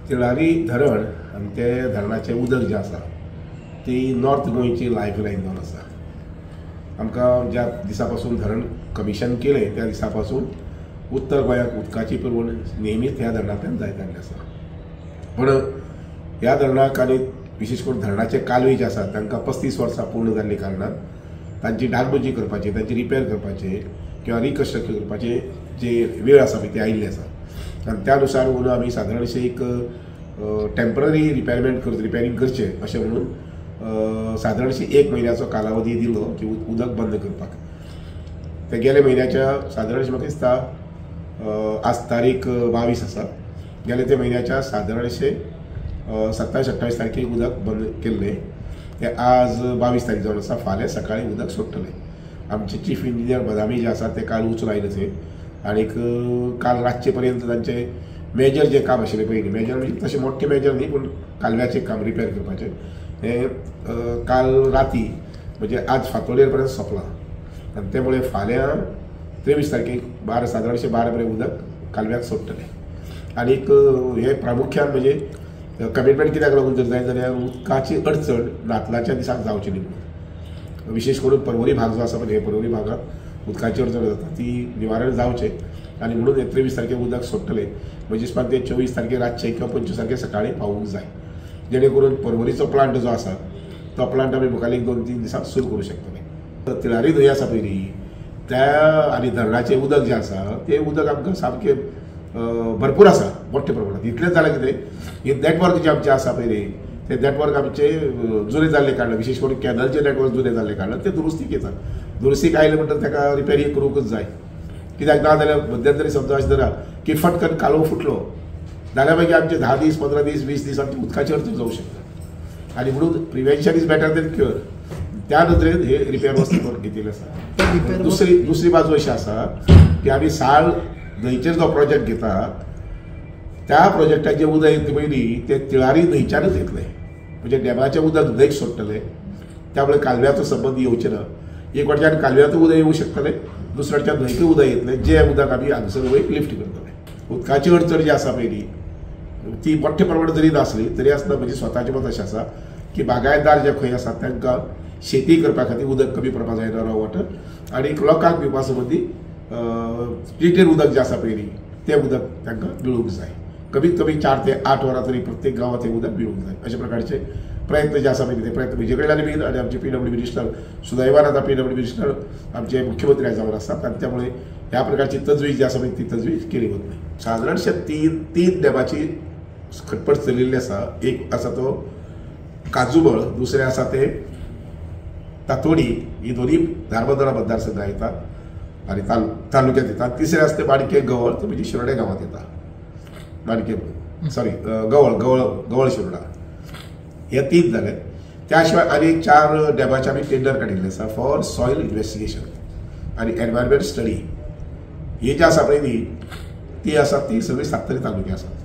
तिळारी धरण आनी ते धरणाचें उदक जें आसा ती नॉर्थ गोंयची लायफ लायन जावन आसा. आमकां ज्या दिसा पासून धरण कमिशन केलें त्या दिसा पासून उत्तर गोंयाक उदकाची पुरवण नेहमीच ह्या धरणांतल्यान जायत आयिल्ली आसा. पूण ह्या धरणाक आनी विशेश करून धरणाचे कालवे जे आसात तांकां 35 वर्सां पूर्ण जाल्ली कारणान तांची डागडुजी करपाची, तांची रिपेर करपाची किंवा रिकन्स्ट्रक्शन करपाची जे वेळ आसा पळय ती आयिल्ली आसा. आनी त्या नुसार म्हणून आमी सादारणशें एक टेंपररी रिपेरमेंट रिपेरींग करचें अशें म्हणून सादारणशें 1 म्हयन्याचो कालावधी दिलो की उदक बंद करपाक. ते गेल्या म्हयन्याच्या सादारणशें म्हाका दिसता आज तारीख 22 आसा, गेल्या त्या म्हयन्याच्या सादारणशें 27-28 तारखेक उदक बंद केल्लें. ते आज 22 तारीख जावन आसा. फाल्यां सकाळीं उदक सोडटलें. आमचे चीफ इंजिनियर बदामी जे आसा ते काल वचून आयले थंय आनीक काल रातचे पर्यंत तांचे मेजर जें काम आशिल्लें पयलीं, मेजर म्हणजे तशें मोठें मेजर न्ही पूण कालव्याचें काम रिपेर करपाचें हें काल राती म्हणजे आज फांतोडेर पर्यंत सोंपलां. आनी ते मुळे फाल्यां 23 तारखेक सादारणशें 12 पर्यंत उदक कालव्याक सोडटलें. आनीक हें प्रामुख्यान म्हणजे कमिटमेंट कित्याक लागून जर जाय जाल्यार उदकाची अडचण नातलाच्या दिसाक जावची न्ही म्हणून, विशेश करून पर्वरी भाग जो आसा पळय, पर्वरी भागांत उदकाची अडचण जाता ती निवारण जावचें आनी म्हणून 23 तारखेक उदक सोडटलें. म्हणजे ते 24 तारखेक रातचें किंवा 25 तारखेक सकाळीं पावूंक जाय, जेणे करून पर्वरीचो प्लांट जो आसा तो प्लांट आमी मुखार 1-2-3 दिसांक सुरू करूं शकतले. तिळारी न्हंय आसा पयली त्या आनी धरणाचें उदक जें आसा तें उदक आमकां सामकें भरपूर आसा मोठ्या प्रमाणात. इतलेंच जालें कितें, हे नेटवर्क जे आमचें आसा पळय ते नेटवर्क आमचे जुने जाल्ले कारणान, विशेश करून कॅनलचे नेटवर्क जुने जाल्ले कारणान ते दुरुस्तीक येतात. दुरुस्तीक आयले म्हणटकच ताका रिपेरींग करूंकच जाय, कित्याक ना जाल्यार मध्यंतरी समजा अशें धरा की फटकन कालो फुटलो जाल्यार मागीर आमचे 10 दीस 15 दीस 20 दीस आमची उदकाची अडचण जावं शकता. आनी म्हणून prevention is better than cure, त्या नदरेन हे रिपेर वस्तू करून घेतिल्लें आसा. दुसरी बाजू अशी आसा की आमी साळ न्हंयचेर जो प्रोजेक्ट घेता त्या प्रोजेक्टाचें उदक येतलें पयलीं तें तिळारी न्हंयच्यानच येतलें, म्हणजे डॅमाचें उदक न्हंयक सोडटलें, त्यामुळे कालव्याचो संबंद येवचें ना. एक वटच्यान कालव्याचो उदक येवं शकतलें, दुसऱ्या वटच्यान न्हंयकूय उदक येतलें, जें उदक आमी हांगसर वयर लिफ्ट करतले. उदकाची अडचण जी आसा पयलीं ती मोठ्या प्रमाणात जरी नासली तरी आसतना म्हणजे स्वताचें मत अशें आसा की बागायतदार जे खंय आसात तांकां शेती करपा खातीर उदक कमी पडपाक जायना, रॉ वॉटर, आनी लोकांक पिवपा संबंदी ट्रिटेड उदक जें आसा पयलीं तें उदक तांकां मेळूंक जाय. कमीत कमी 4 ते 8 वरां तरी प्रत्येक गांवांत हें उदक मेळूंक जाय. अशा प्रकारचे प्रयत्न जे आसा पळय ते प्रयत्न म्हजे कडल्यान बीन आनी आमचे PW minister सुदैवान आतां PW minister आमचे मुख्यमंत्री जावन आसात आनी त्यामुळे ह्या प्रकारची तजवीज जी आसा पळय ती तजवीज केली वतली. सादारणशे 3 डॅमाची खटपट चलिल्ली आसा. एक आसा तो काजूबळ, दुसरें आसा ते तातोडी, ही दोन्ही धारबांदोडा मतदारसंघात येतात आनी तालुक्यात येतात. तिसरें आसा ते माणके गवळ, ते म्हणजे शिरोडे गांवांत येता, माणके सॉरी गवळ गवळ गवळ शिरोडा, हे 3 जाले. त्या शिवाय आनी 4 डॅमाचे आमी टेंडर काडिल्ले आसा फॉर सॉयल इन्वेस्टिगेशन आनी एनवायरमेंट स्टडी. ही जी आसा पळय न्ही ती आसा ती सगळी सात्तरी तालुक्या आसात.